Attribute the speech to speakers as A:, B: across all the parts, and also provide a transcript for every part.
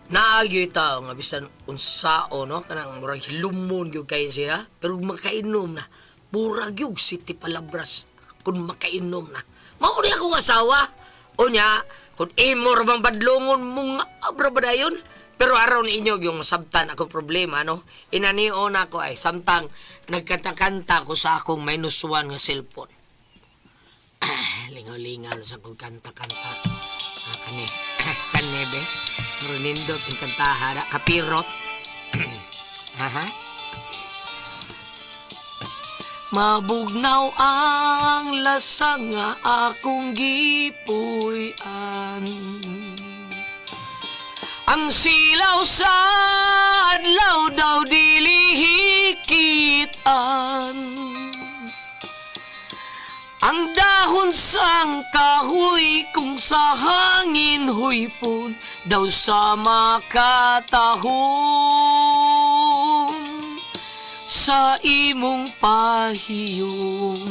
A: Naagyoy tao nga bisan unsao, no, kanang murag hilumon gyud kay siya, pero makainom na murag gyud city palabras kung makainom na. Mao ni akong asawa. Unya, kung imo ra bang badlongon mo nga abra ba dayon? Pero aron inyo yung masabtan akong problema, no? Inanion ako ay samtang nagkanta-kanta ko sa akong -1 nga cellphone. Ah, lingaw-lingaw sa akong kanta-kanta. Ah, kani. Kani be. Murag nindot yung kantaha na. Kapirot. Aha. Mabugnaw ang lasa nga akong gipuy-an. Ang silaw sa adlaw daw dili hikitan. Ang dahon sang kahoy kung sa hangin huypon daw sa makatahong sa imong pahiyong.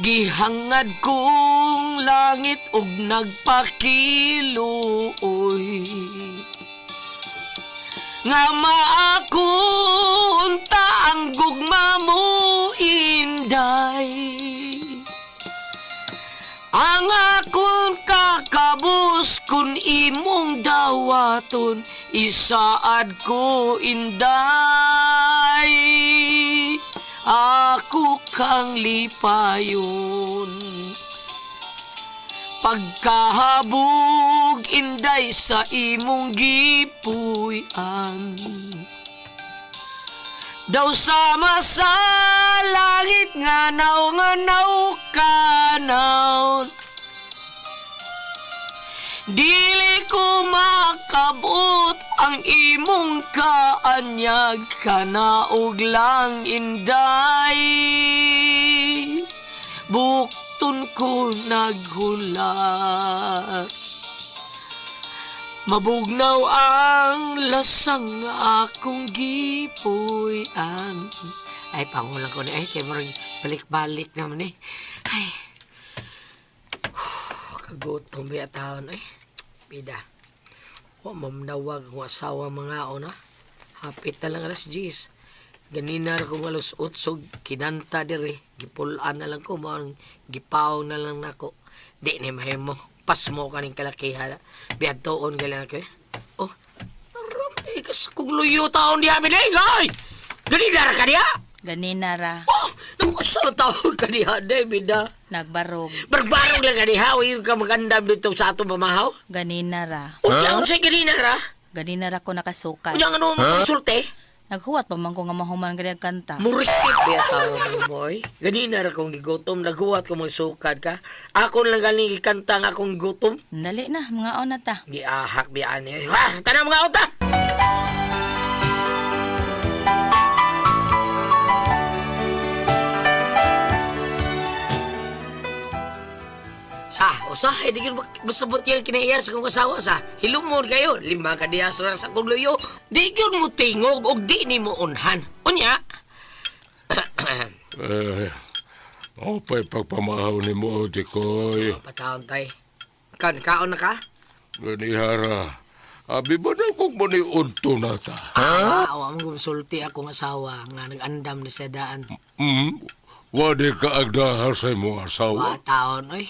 A: Gihangad kong langit og nagpakiluoy nga maakunta ang gugma mo, inday. Ang akong kakabus kun imong dawaton, isaad ko, inday, ako kang lipayon. Pagkahabog, inday, sa imong gipuy-an, daw sama sa langit nga naw nga naw kanaw. Dili ko makabot ang imong kaanyag, kanaog lang, inday, bukton ko naghulat. Mabugnaw ang lasang akong gipuy-an. Ay, pangulang ko na eh. Kaya murag balik-balik naman eh. Ay, kagutom ba taon eh. Bida. Wa mamnawag ang asawa mga ona. Hapit na lang alas 10. Ganina ra kong alas 8 kinanta diri. Gipulaan na lang ko. Maong gipaw na lang nako. Di ni mahimo. Pasmo kaning kalakihan. Biadtoon gali ko eh. Oh, naram eh. Kas kung luyo taon diha binay, ay! Ganina ra ka diha!
B: Ganina ra.
A: Oh, naku, asa na taon ka diha, David, ah.
B: Nagbarog.
A: Barbarog lang ka diha, o yung ka magandam dito sa atong pamahaw.
B: Ganina ra.
A: Unya, unsay ganina ra?
B: Ganina ra ko nakasukat.
A: Unya, ano mo konsulte?
B: Naghuwat pa man ko nga mahuman gani ang kanta.
A: Murisip ya taon mo, oy. Ganina ra kong gigutom, naghuwat ko magsukad ka. Ako lang gani gikanta nga akong gutom.
B: Dali na, mga na ta.
A: Giahak biyan ni. Ha, tanang mga uta! Sa, usa, hindi yun masabot yung kinaiya sa kong asawa sa. Hilumon kayo, 5 ka diyas ra sa akong luyo. Di yun mo tingog og di ni mo unhan. Unya.
C: Eh, opay pagpamahaw ni mo, Tikoy.
A: Oh, pataon tay. Kan, kaon na ka?
C: Ganihara. Abi ba na kung maniudto na ta?
A: Ha? Ah, ang sulti akong asawa nga nag-andam ni sa daan.
C: Wadi ka agdahar sa imong asawa?
A: Wa taon, oy.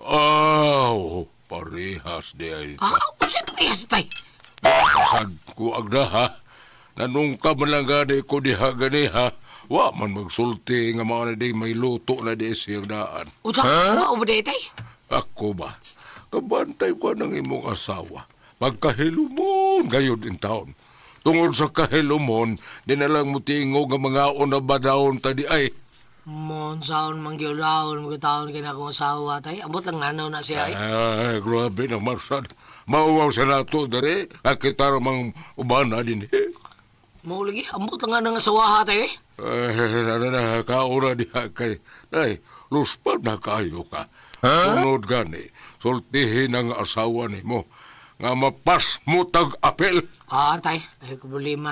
C: Aw, parehas di ay ta.
A: Ah, unsay parehas tay?
C: Sad ko agdaha. Nanong ka man lang gani ko diha ganiha. Wa man magsulti nga mga na di may luto na di siyang daan.
A: Unsa? Wa ba di tay?
C: Ako ba? Kabantay ko ng imong asawa. Pagkahilumon gayud in taon. Tungod sa kahilumon, di na lang mo tingog ang mga una badawon tadi ay.
A: Mon saon man gyud mga taon kay na akong asawa tay. Ambot lang nganaw na siya ay.
C: Ay, grabe na marsad. Mauwaw sa nato dere. Akita ramang ubana din eh.
A: Mao lagi, ambot lang nga ng asawa tay eh.
C: Ay, na na, kauna diha kay. Ay, luspad na kayo ka. Sunod gani, sultihin ang asawa nimo nga mapas mo tag apel.
A: Ah, tay, ay problema.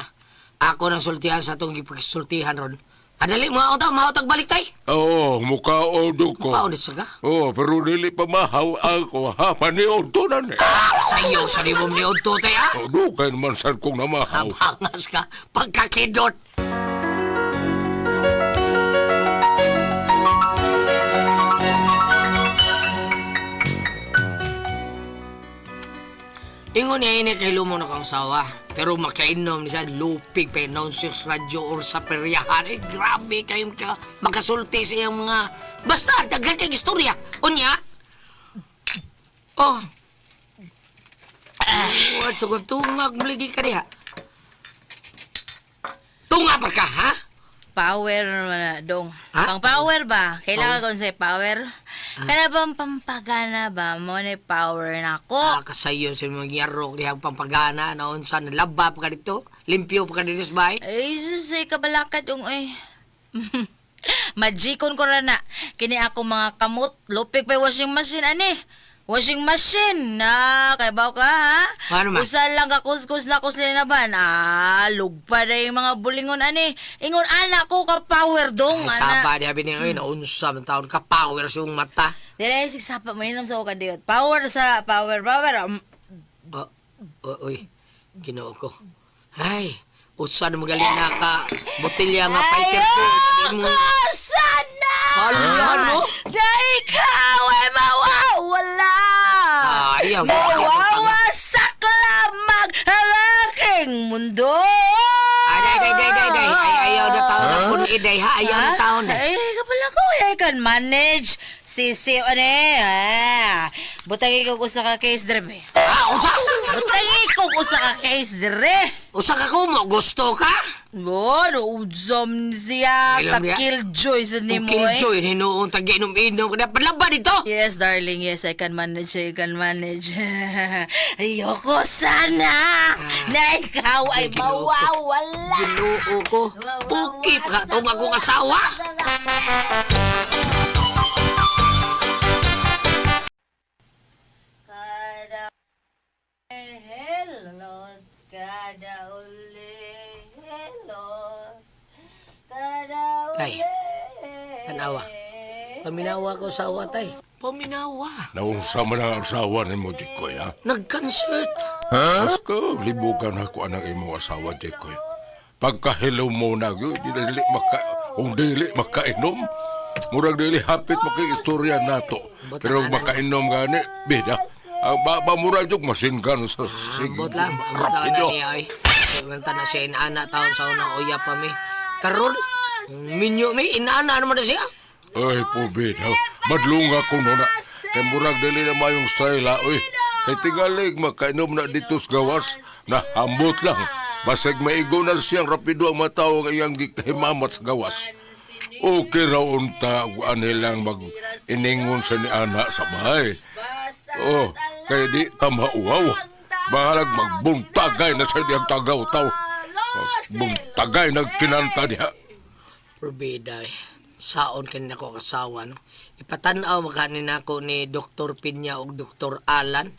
A: Ako nang sultihan sa atong gipagsultihan ron. Adali mga unta, mautag balik tay.
C: Oo, mukha do ko.
A: Mao ni ka.
C: Oo, pero dili pa mahaw ako ha. Paniod to na ni.
A: Ah, sayo sa di mo niudto tay ha.
C: Oh, dugay naman sad kong namahaw.
A: Abangas ka, pagkakidot. Ingon niya ini kay lumon na kang sawa. Pero makainom ni siya, lupig pa announcer sa radyo or sa peryahan. Eh, grabe kayong ka, makasulti sa iyang mga... Basta, daghan kay istorya. Unya, oh, ah, what, so kung tungag muligi ka diha. Tunga pa ka, ha?
B: Power naman na, dong.
A: Ha?
B: Pang power ba? Kailangan ko sa power. Kana bang pampagana ba? Mo na power na ako.
A: Ah, kasayon sa mga yarok diha pampagana na unsa laba pa ka dito, limpyo pa ka dito sa bahay.
B: Ay, sus, ay, kabalakad ung ay. Magikon ko ra na. Kini ako mga kamot, lupig pa yung washing machine, ani. Washing machine, na, kay baw ka, ha?
A: Ano man?
B: Usa lang ka kuskus na kusli na ba? Ah, lugpa na yung mga bulingon, ani. Ingon, ana ko ka power dong,
A: Ay,
B: ana.
A: saba diha bini oy, naunsa man taon ka power sa iyong mata.
B: Dili, sigsapa, mainom sa kadiyot. Power sa, power, power.
A: Oh, oh, oy, Ginoo ko. Ay, usa na magaling na ka botelya nga fighter ko.
B: Ayoko sana!
A: Hala, no?
B: Na ikaw ay mawawala!
A: Ayaw.
B: Mawawasak lamang ang aking mundo!
A: Ay, day, day, day, day, day. Ay, ayaw na taon na kun iday, ha? Ayaw na taon na.
B: Ay, kapala ko, I can manage. Sisi, ano eh. Ah, butang ikaw ko sa ka case dire.
A: Ah, unsa?
B: Butang ikaw ko sa ka case dire.
A: Usa ka kumo, gusto ka?
B: Bo, naudzom siya.
A: Ilam niya?
B: Ka-killjoy sa
A: Kung
B: nimo eh.
A: killjoy, hinuong tag-inom-inom ka na. Palaba dito!
B: Yes, darling. Yes, I can manage. I can manage. Ayoko sana na ikaw ay
A: Ginoo ko.
B: mawawala.
A: Ginoo ko. Okay, pa katong akong asawa.
B: Kada hello, kada uli, hello, kada
A: Tay, tanawa. Paminawa ko sa awa, tay. Paminawa.
C: Naunsa man ang asawa nimo, Jikoy, ha?
A: Nag-concert.
C: Asko, libugan ako anang imong asawa, Jikoy. Pagkahilo mo na, gyud, di dili maka, kung dili makainom, murag dili hapit makiistorya nato. Pero makainom gani, bida. Ang baba murag jud masingan sa sige.
A: Ambot lang. Ambot lang na
C: Rapido.
A: niya, oy. Manta na siya inaana taon sa unang uya pa mi. Karon, minyo mi, inaana naman na siya.
C: Ay, pobida. Madlunga ko no na. Kay murag dili na mayong style, ha, oy. Kay tingalig, makainom na dito sa gawas, na hambot lang. Basig maigo na siyang rapido ang mataw ang iyang gihimamat sa gawas. Okay raw unta, ani lang mag iningon sa ni ana sa bahay. Oh, kay di tamauaw. Bahalag magbuntagay na sa diyang tagaw-taw. Buntagay nagkinanta diha.
A: Probida eh. Saon kanina ko kasawa, no? Ipatanaw makanin ako ni Dr. Pinya o Dr. Alan.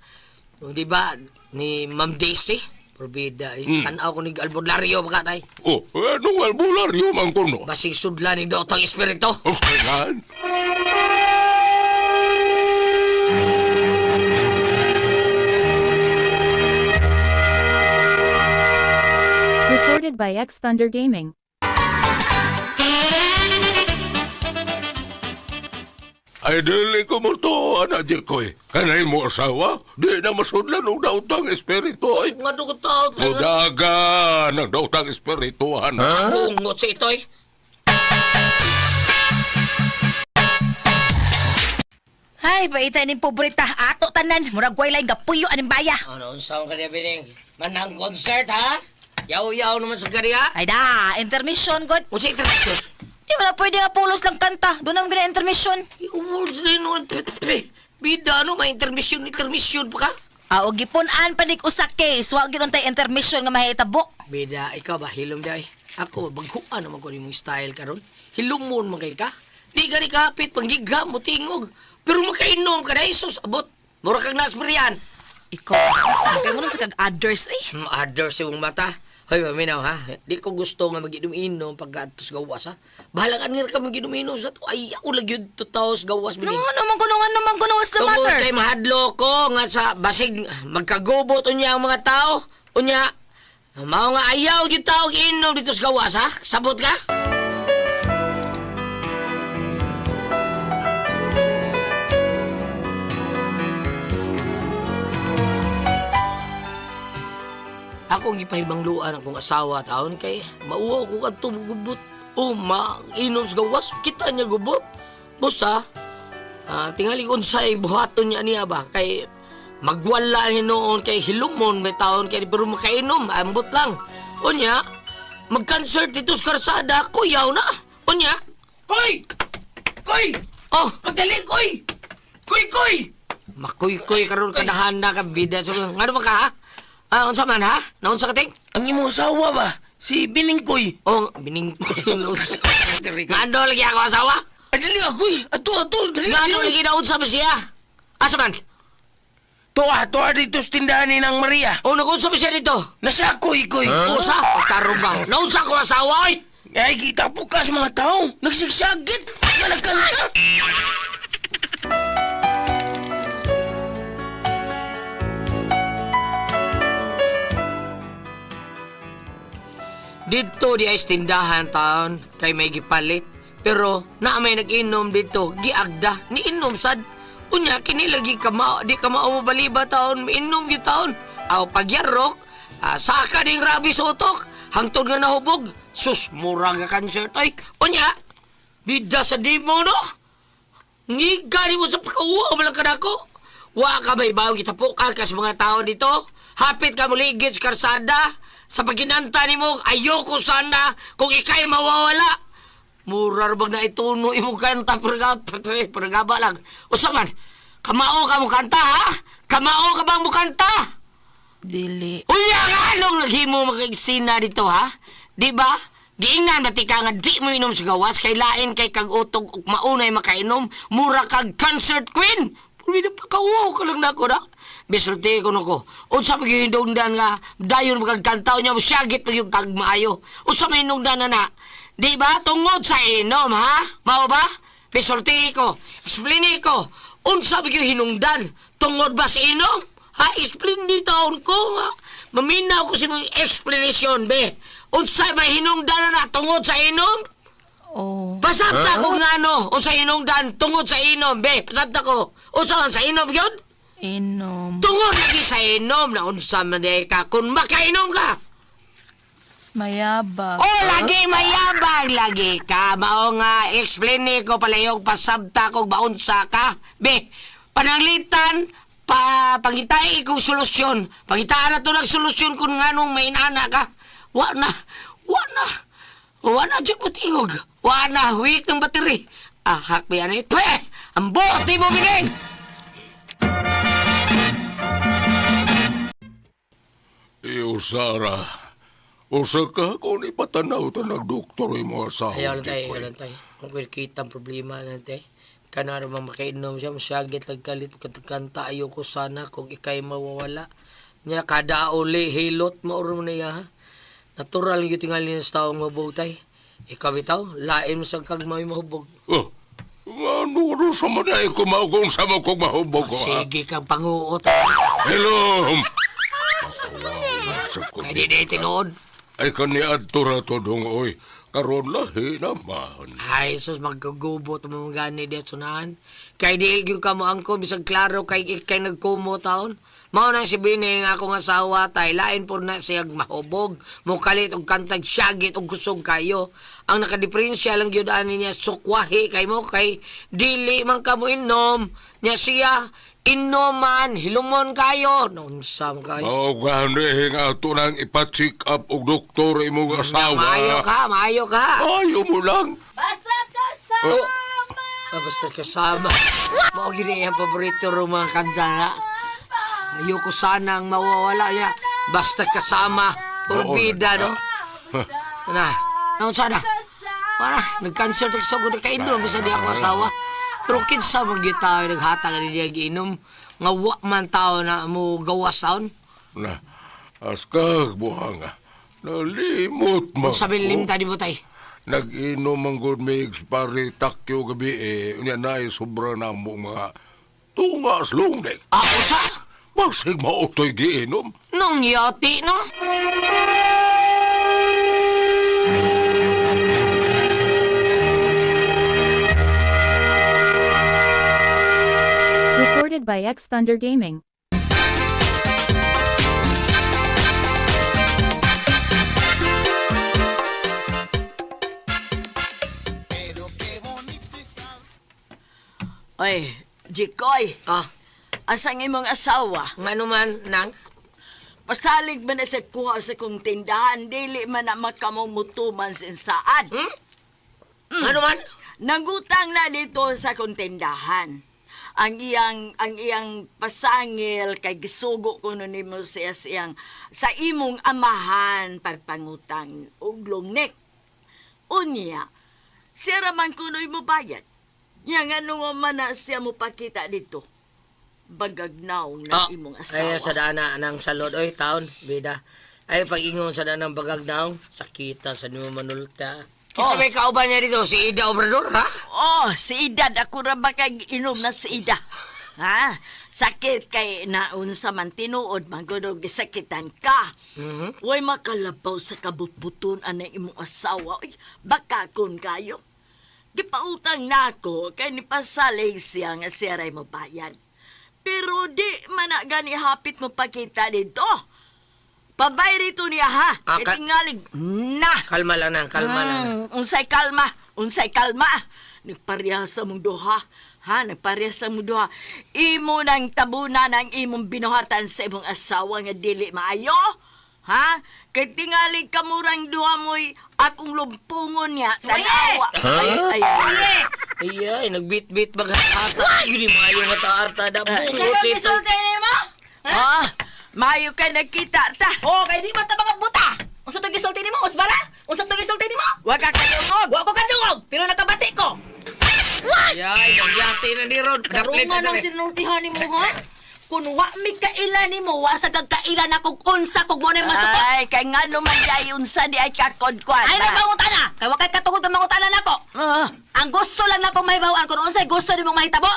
A: Di ba? Ni Ma'am Daisy. Probida eh. Tanaw ko ni Albolario baka tay.
C: Oh, anong albularyo man kuno?
A: Basig sudla ni Dr. Espiritu.
C: Usahan.
D: Recorded by X Thunder Gaming.
C: Ay, dili ko mo to, anak Jikoy. Kanay mo asawa, di na masudlan og daotang espiritu ay.
A: Nga do ko tao.
C: Mudagan ang daotang espiritu, anak.
A: Bungot sa ito eh.
B: Ay, paita ning pobreta. Ato tanan, murag way laing gapuyo aning baya.
A: Ano, unsa ka niya bining? Manang concert ha? Yaw-yaw naman sa kaniya.
B: Ay da, intermission god.
A: Unsa intermission?
B: Di ba na pwede nga pulos lang kanta? Doon naman gina intermission.
A: Words na yun. Bida, ano, may intermission, intermission pa ka?
B: Ah, og gipun-an panig usa case, wa gyud untay intermission nga mahitabo.
A: Bida, ikaw ba, hilom di ay. Ako, baghuan naman ko nimong style karon. Hilumon man kay ka. Di ka ni kapit, panggigam mo tingog. Pero makainom ka na, Jesus, abot. Mura kang nasmerian.
B: Ikaw, saan kayo mo nang sa kag-others, eh.
A: Others yung mata. Hoy, paminaw ha. Di ko gusto nga maginom-inom pagka atos gawas ha. Bahala ka nira ka maginom-inom sa to. Ay, ako lagi yun to taos gawas.
B: No,
A: Bining.
B: naman ko, nga naman ko, what's the
A: Tungod
B: matter?
A: kay mahadlo ko nga sa basig magkagubot unya ang mga tao. Unya, mao nga ayaw gyud tao inom dito sa gawas ha. Sabot ka? Akong gipahibangluan akong asawa taon kay mauwaw ko kadto gubot. O mainom sa gawas, kita niya gubot. Busa, tingali unsay buhaton niya niya ba kay magwala ni noon kay hilumon may taon kay pero makainom ambot lang. Unya, mag-concert dito sa karsada, kuyaw na. Unya,
E: Koy! Koy!
A: oh,
E: Pagdali, koy! Koy, koy!
A: makuykuy karon kadahan na ka bida. So, ngano ba ka ha? Unsa man ha? Naunsa ka ting?
E: Ang imong asawa ba? Si Bilingkoy.
A: Oh, bining. Ngano lagi ako asawa?
E: Ay, dali ka, koy! Ato, ato! Dali ka,
A: Ngano
E: dali!
A: lagi naunsa ba siya? Asa man?
E: Tuwa, tuwa dito sa tindahan ni Nang Maria.
A: Oh, nagunsa ba siya dito?
E: Nasa koy, koy!
A: Usa, karon ba? Naunsa ko asawa oy.
E: Ay, kita po ka sa mga tao. Nagsigsagit! Nga nagkanta!
A: Dito di ay tindahan taon kay may gipalit. Pero na may nag-inom dito, giagda, niinom sad. Unya kini lagi ka ma, di ka mao baliba taon, miinom gyud taon. Aw pagyarok, saka ding rabi sa utok, hangtod nga nahubog. Sus, mura nga cancer toy. Unya, bida sa dimo no. Ngiga ni mo sa pagkauwa mo lang kanako. Wa ka may bawang kitapukan ka sa mga tao dito. Hapit ka muligid sa karsada. Sa paginanta ni mo, ayoko sana kung ika'y mawawala. Mura ra bag na ituno imo kanta pero gaba lang. Usa man, kamao ka mo kanta ha? Kamao ka bang mo kanta?
B: Dili.
A: Unya nga anong naghimo mag-eksena dito ha? Di ba? Giingnan ba ti ka nga di mo inom sa gawas kay lain kay kag utog ug maunay makainom mura kag concert queen. Pwede pa kauwaw ka lang nako na. Bisulti ko nako. Unsa pa gyud hinungdan nga dayon magkanta niya syagit pa gyud kag maayo. Unsa may hinungdan na na? Di ba tungod sa inom ha? Mao ba? Bisulti ko. Explain ko. Unsa pa gyud hinungdan tungod ba sa inom? Ha, explain ni taon ko nga. Maminaw ko sa mga explanation, be. Unsay may hinungdan na na tungod sa inom?
B: Oh.
A: Pasabta ko nga ano, unsay hinungdan tungod sa inom, be. Pasabta ko. Unsa man sa inom yun?
B: Inom.
A: Tungod lagi sa inom na unsa man di ka kung makainom ka.
B: Mayabag.
A: O lagi mayabang lagi ka. Mao nga explain ni ko palayog pasabta ko baunsa ka. Be, pananglitan pa pangitay kong solusyon. Pangitaan na to ng solusyon kung nganong may inana ka. Wa na, wa na. Wa na jud patingog. Wa na weak ng battery. Ahak ba yan eh. Twe! Ang bote mo bining!
C: Iyo, Sara. Usa ka kung ipatanaw ta nagdoktor imo asawa.
A: Ayaw lang tayo,
C: Tikoy.
A: ayaw lang tayo. Kung kita ang problema natin, kana naman makainom siya, masyagit nagkalit, kanta ayoko sana kung ikay mawawala. Nya kada uli hilot mo ro niya ha. Natural gyud tingali niya sa taong mabog tay. Ikaw bitaw, lain mo sa kag may mahubog.
C: Oh, ano ro sa manay ko maugong sa mo kong mahubog ko, ha?
A: Sige kang panguot.
C: Hello! Makawawa sa
A: Ay di di tinuod.
C: Ay kaniadto ra to dong oy. Karon lahi naman.
A: Ay, sus, magkagubot mo mga gani di sunahan. Kay di gyud ka mo angkon, bisag klaro kay kay nagkumo taon. Mao na si Bini nga akong asawa tay lain po na siyag mahubog, mukalit og kantag syagit og kusog kayo. Ang nakadiferensya lang gyud ani niya sukwahi kay mo kay dili man ka mo inom. Nya siya inuman, hilumon kayo. Naunsa man kayo.
C: Mao gani nga ato nang ipa-check up og doktor imong asawa.
A: Maayo ka, maayo ka.
C: Ayo mo lang.
B: Basta kasama.
A: Ah, basta kasama. Mao gini ang paborito ro mga kanta na. Ayoko sanang mawawala niya. Basta kasama. Puro
C: Oo,
A: bida, no? Na, naon sana? Para, nag-concert ako sa gud kainom, bisa di ako asawa. Pero kinsa man gyud tayo naghatag ani niya giinom. Nga wa man tao na mo gawas taon.
C: Na, askag buhanga. Nalimot man.
A: Sabi
C: ko.
A: limta di mo tay.
C: Nag-inom ang good mix pare takyo gabi eh. Unya na sobra na mo mga tungas lungdek.
A: Ah, usa?
C: Basig mautoy giinom.
A: Nung yati no?
D: Recorded by X Thunder Gaming.
F: Oy, Jikoy,
A: Ah,
F: asang imong asawa?
A: ngano man nang?
F: Pasalig man na sa kuha sa kong tindahan, dili man na makamumutuman sa insaan.
A: Hmm? Ngano man?
F: Nangutang na dito sa kong tindahan. Ang iyang pasangil kay gisugo ko no nimo siya siyang sa imong amahan pagpangutang og lungnik. Unya, siya ra man kuno'y mo bayad. Nya ngano nga man na siya mo pakita dito. Bagagnaw na imong asawa.
A: Ay, sa dana ng salod. Oy, taon, bida. Ay, pag-ingon sa dana ng bagag naong, sakita sa nimo manulta. Kisa may kauban niya dito, si Ida Obrador, ha?
F: Oh, si Ida, ako ra ba kay inom na si Ida? Ha? Sakit kay naunsa man tinuod man gud og gisakitan ka. Mm-hmm. Way makalabaw sa kabutbuton anay imong asawa. Uy, baka kun kayo. Gipautang nako kay nipasalig siya nga siya ray mobayad. Pero di man na gani hapit mo pakita dito. Pabay rito niya ha.
A: Ah,
F: Kay tingalig na.
A: Kalma lang nang, kalma lang.
F: Unsay kalma, unsay kalma. Nagpareha sa mong duha. Ha, nagpareha sa mong duha. Imo nang tabunan ang imong binuhatan sa imong asawa nga dili maayo. Ha? Kay tingali kamurang duha mo'y akong lumpungon niya. Tanawa. Ay, ay, ay.
A: Ay, ay, nagbit-bit ba ka ata? Ay, yun yung maayo nga ta-arta na. Bungo, tito.
B: nimo?
F: Ah, maayo ka nagkita ta.
B: Oh, kay di man ta mga buta. Unsa to gisulti nimo? Usbara? Unsa to gisulti nimo?
F: Wa ka kadungog.
B: Wa ko kadungog, pero nakabati ko.
A: Ay, ay, nagyati na ni Ron.
B: Karungan ang sinultihan nimo ha? Kun wa mi kaila nimo, wa sa kag kaila na kog unsa kog mo na masukot.
F: Ay, kay ngano man jay unsa di ay kakodkwan.
B: Ay, na mangutana. Kay wa kay katungod ka mangutana nako.
F: Ah,
B: Ang gusto lang nako mahibaw-an kung unsay gusto nimong mahitabo.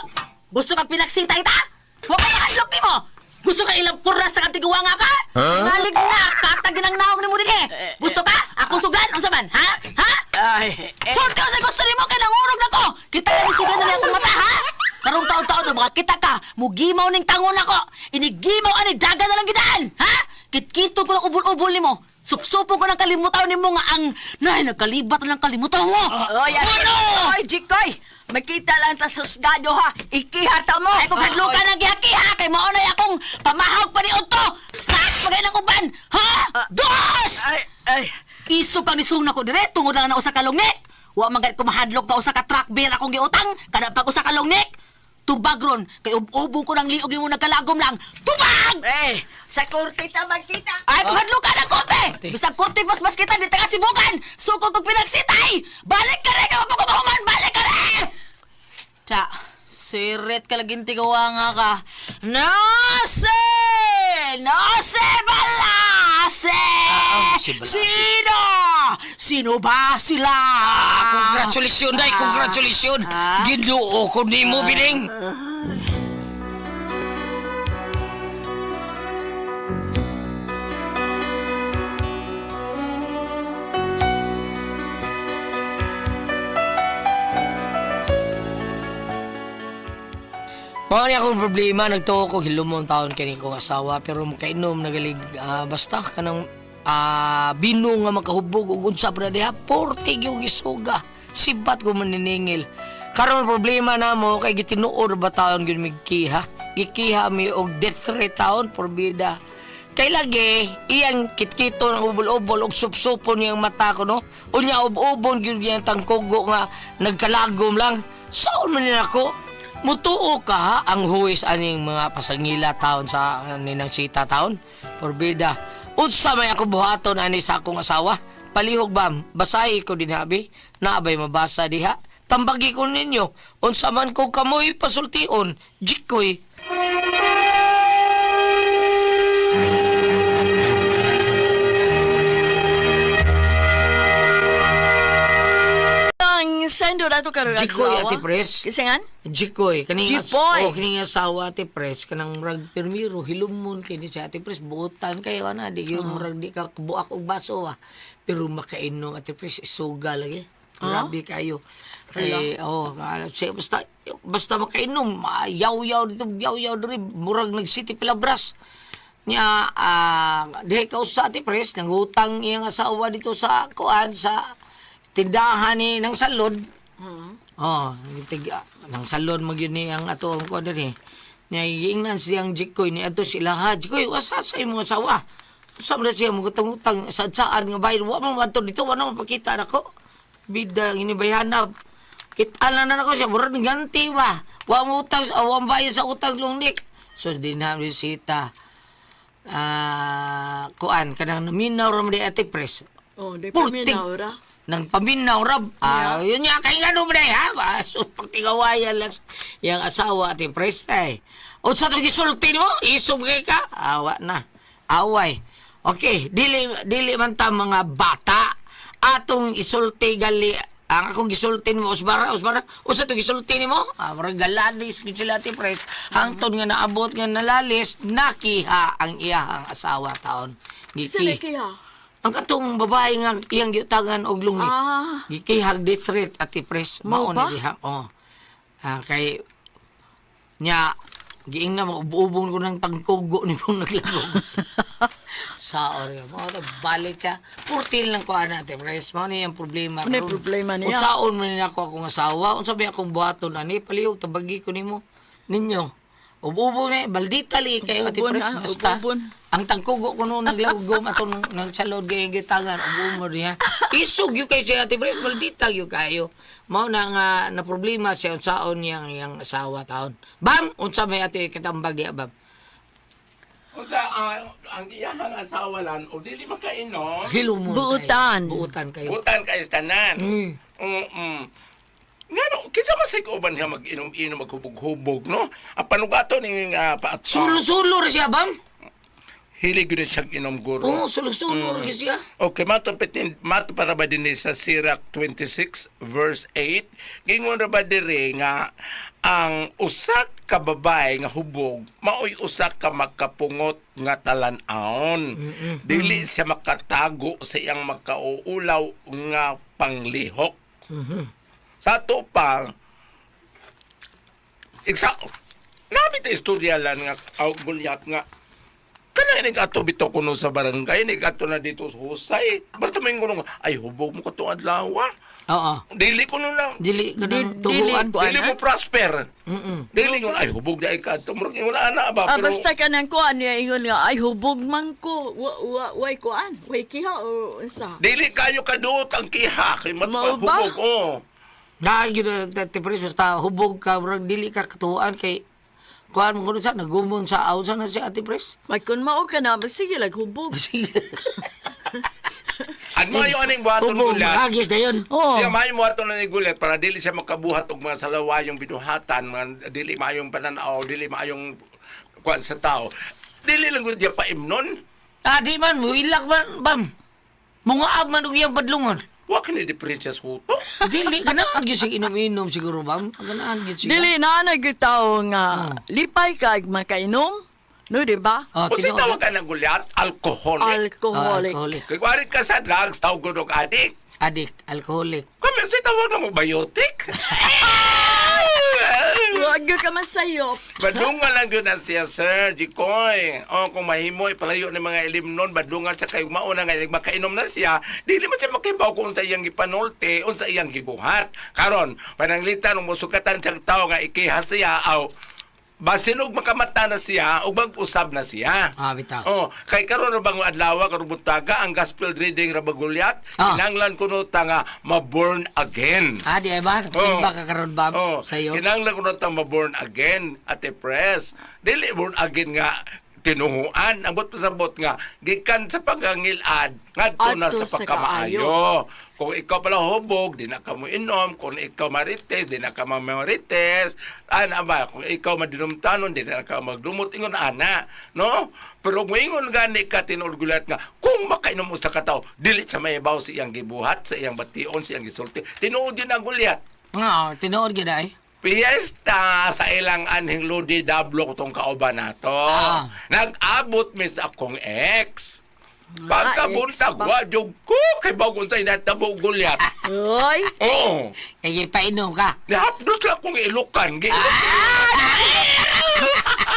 B: Gusto kag pinagsita ita? Wa ka mahadlok nimo. Gusto ka ilang puras sa kantiguwa nga ka? Ngalig na, katag ng naong nimo dinhi. Gusto ka? Akong sugan unsa man? Ha? Ha?
F: ay, eh,
B: Sulti unsay gusto nimo kay nangurog nako. Kita ka ni siga na akong mata ha? Karong taon-taon na baka kita ka, mugimaw ning tangon nako. Inigimaw ani daga na lang gidaan, ha? Kitkito ko ng ubol-ubol nimo. Supsupo ko ng kalimutaw nimo nga ang nay nagkalibat na ng kalimutaw mo.
F: Oy, ay,
B: Ano?
F: Oy, Jikoy! Makita lang ta sa husgado ha! Ikihata mo!
B: Ay kung hadlo ka ng gihakiha kay mao na akong pamahog pa ni Otto. Snacks pa ng uban, ha? Dos!
F: Ay, ay,
B: Iso kang nisung nako dire tungod lang na usa ka lungnik. Wa man gani ko mahadlok ka usa ka truck beer akong giutang kada pag usa ka lungnik. Tubag ron kay ub-ubong ko ng liog nimo nagkalagom lang. Tubag!
F: eh, sa korte ta magkita!
B: Ay, kung hadlok ka ng korte! Bisag korte mas mas kita, di taga sibukan! Sukod kong pinagsitay! Balik ka rin! Kapag ko mahuman! Balik ka rin! Tsa, sirit ka laging tigawa nga ka. Nase! Nase balase!
A: Ah, si Balase.
B: Sino? Sino ba sila?
A: Congratulations, day. Congratulations. Ginoo ko nimo, bining. Mao ni akong problema, nagtuo ko hilumon taon kini kong asawa pero makainom nagalig basta kanang bino nga makahubog ug unsa pa na diha porte gyud isuga. Sibat ko maniningil. Karon problema namo kay gitinuod ba taon gyud migkiha. Gikiha mi og death threat taon porbida. Kay lagi iyang kitkito ng ubol-ubol og supsupon niyang mata ko no. Unya ub-ubon gyud niyang tangkugo nga nagkalagom lang. Saon man nila ako? Mutuo ka ha, ang huwis aning mga pasangila taon sa ninang sita taon. Porbida. Unsa may ako buhaton ani sa akong asawa? Palihog bam, basahi ko din abi. Naabay mabasa diha. Tambagi ko ninyo. Unsa man ko kamoy pasultion. Jikoy.
F: Nindot ato karon
A: Jikoy,
F: adlaw,
A: Ate
F: ah.
A: Pres.
F: Kinsa ngan?
A: Jikoy, kaning
F: Jipoy.
A: Oh, kining asawa Ate Pres kanang murag pirmiro hilumon kay ni si Ate Pres buotan kayo ana di gyud murag di ka buak og baso ah. Pero makainom Ate Pres isuga lagi. Grabe kayo. Kay oh, siya, basta basta makainom, yaw-yaw dito, yaw-yaw diri, murag nag City Pilabras. Nya dihay ka usa Ate Pres nangutang iyang asawa dito sa kuan sa tindahan ni ng salod. Oh, tig nang salon mo gyud ni ang ato ang kuan diri. Nya giingnan siyang Jikoy ni adto sila ha. Jikoy, wasa sa imong asawa. Usa man na siya mugutang-utang sa saan nga bayad wa man adto dito wa na mapakita nako. Bida ginibayhanap. Kita na na nako siya murag ni ganti ba. Wa mo utang wa mo bayad sa utang lungnik. So dinha bisita. Kuan kanang naminaw ra man di Ate Pres.
F: Oh, di
A: Purtig.
F: paminaw ra.
A: Nang paminaw rab. Ah, yun nga kay ngano ba ha? So pagtigawayan lang yang asawa Ate Pres ay. Unsa to gisulti nimo? Isog kay ka? Awa na. Away. Okay, dili dili man ta mga bata atong isulti gali ang akong gisulti nimo Osbara, Osbara, unsa to gisulti nimo? Ah, murag galalis gid sila Ate Pres. Hangtod nga naabot nga nalalis, nakiha ang iyahang asawa taon.
F: Kinsa
A: Giki.
F: na kiha?
A: Ang katong babae nga iyang giutangan og lungit.
F: Ah.
A: Gikihag death threat Ate Pres.
F: Mao
A: Mao na
F: ba?
A: diha. Oh. Ah, kay nya giing na maubo-ubong ko ng tangkugo ni mong naglaro. Sa oryo. Mao to balik siya. Purtil lang ko ana Ate Pres. Mao ni ang problema.
F: Ano yung
A: karon.
F: problema niya?
A: Unsaon man ni ako akong asawa, unsa ba akong buhaton ani palihog tabagi ko nimo ninyo. Ubo-ubo na baldita li kayo Ate
F: Ubo-ubon,
A: Pres.
F: ah,
A: Basta.
F: ubo-ubon.
A: Ang tangkugo ko noon naglagom ato nang nang salod gayang gitangan ug umor niya. Isog yu kay siya Ate Pres, maldita yu kayo. Mao na nga na problema siya unsaon niyang iyang asawa taon. Bam, unsa may ate katambag diya bam?
G: Unsa ang iyahang asawa lan o dili makainom.
A: Hilumon
F: Buutan.
A: kayo. Buutan kayo.
G: Butan kay tanan. Mm. Ngano kinsa man say kauban niya mag-inom-inom maghubog-hubog no? Ang panugato ning pa
A: Sulo-sulo ra siya bam.
G: Hilig gyud siyang inom guro.
A: Oo, sulo-sulo ra siya.
G: Okay, mato pitin mato para ba din sa Sirach 26 verse 8. Gingon ra ba diri nga ang usa ka babae nga hubog maoy usa ka makapungot nga talan-aon. Dili siya makatago sa iyang makauulaw nga panglihok. Sa ato pa igsa Nabi ta istorya lang nga aw gulyat nga kana ini ato bitaw kuno sa barangay ni ato na dito sa husay basta may ngono nga, ay hubog mo katong adlaw.
A: Oo.
G: Dili kuno na
A: Dili ka nang
F: Dili
A: tubuan.
F: ko
G: dili
F: ana.
G: mo prosper. Dili ngon ay hubog di ay kadto murag ingon ana ba
F: Ah,
G: pero
F: basta ka nang kuan niya ingon nga ay hubog man ko. Wa wa way kuan. Way kiha o unsa.
G: Dili kayo kaduot ang kiha kay
F: Mao ba?
G: matpahubog oh.
A: Na gyud Ate Pres basta hubog ka murag dili ka katuan kay kuan mo kuno sa nagumon sa aw sa na si Ate Pres.
F: May kun mao ka na ba sige lag hubog.
A: Sige.
G: Ano ayo aning buhaton
A: Hubog
G: gulat?
A: makagis na yun.
F: Oh.
G: Siya may buhaton na ni gulat para dili siya makabuhat og mga salawayong binuhatan, mga dili maayong pananaw, dili maayong kuan sa tao. Dili lang gud siya paimnon.
A: Ah, di man, muilak man, bam. Mungaab man og iyang padlungon.
G: Wa kini di princess huto.
A: Dili, ganahan gyud sig inom-inom siguro, bam. Ganahan gyud siya.
F: Dili na na gyud tao nga lipay ka ag makainom. No, di ba?
A: Oh,
G: O si
A: tinuod.
G: tawag ka ng gulyat, alcoholic.
A: Ah,
F: Alcoholic.
A: alcoholic.
G: Kay wari ka sa drugs, tawag ko og addict.
A: Adik, alcoholic.
G: Kami si tawag na mo biotic.
F: Wag gyud ka masayop.
G: Badungan lang yun na siya, sir, Jikoy. O, kung mahimo, ipalayo ni mga ilim nun, badungan siya kayo mauna nga, makainom na siya, dili man siya makibaw kung sa iyang gipanulte, unsa iyang gibuhat. Karon, pananglitan, kung musukatan siyang tao nga ikiha siya, aw, basinog makamata na siya, ug mag-usab na siya.
A: Ah, bitaw.
G: Oh, kay karon ra bang adlaw karon buntaga ang gospel reading ra bagulyat, kinahanglan kuno ta nga ma-born again.
A: Ah, di ay ba? Nagsimba ka karon, bam?
G: Oh,
A: Sa'yo?
G: Kinahanglan kuno ta ma-born again Ate Press. Dili born again nga tinuhuan ang buot pasabot nga gikan sa pagangilad ngadto na
F: Adto
G: sa
F: sa
G: pagkamaayo. Kung ikaw pala hubog, di na ka mo inom. Kung ikaw marites, di na ka mamarites. Ana ba? Kung ikaw madinumtanon, di na ka magdumot. Ingon ana. No? Pero kung ingon gani ka tinuod gulat nga, kung makainom usa ka tawo, dili siya mahibaw sa iyang gibuhat, sa iyang bation, sa iyang gisulti. Tinuod yun ang gulyat.
A: Nga, tinuod gyud ay.
G: Piyesta sa ilang anhing Lodi Dablo tong kauban nato.
A: Ah.
G: Nag-abot mis akong ex. Pagkabuntag,
F: ex pa.
G: wa jud ko kay bagon sa inatabo gulyat.
F: Oy,
G: Oo.
A: Kay painom ka.
G: Nahapdos lang kong ilukan. Giilok,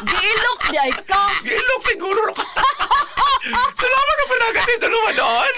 F: giilok di ay ka.
G: giilok siguro. Salamat na panagat ito naman doon.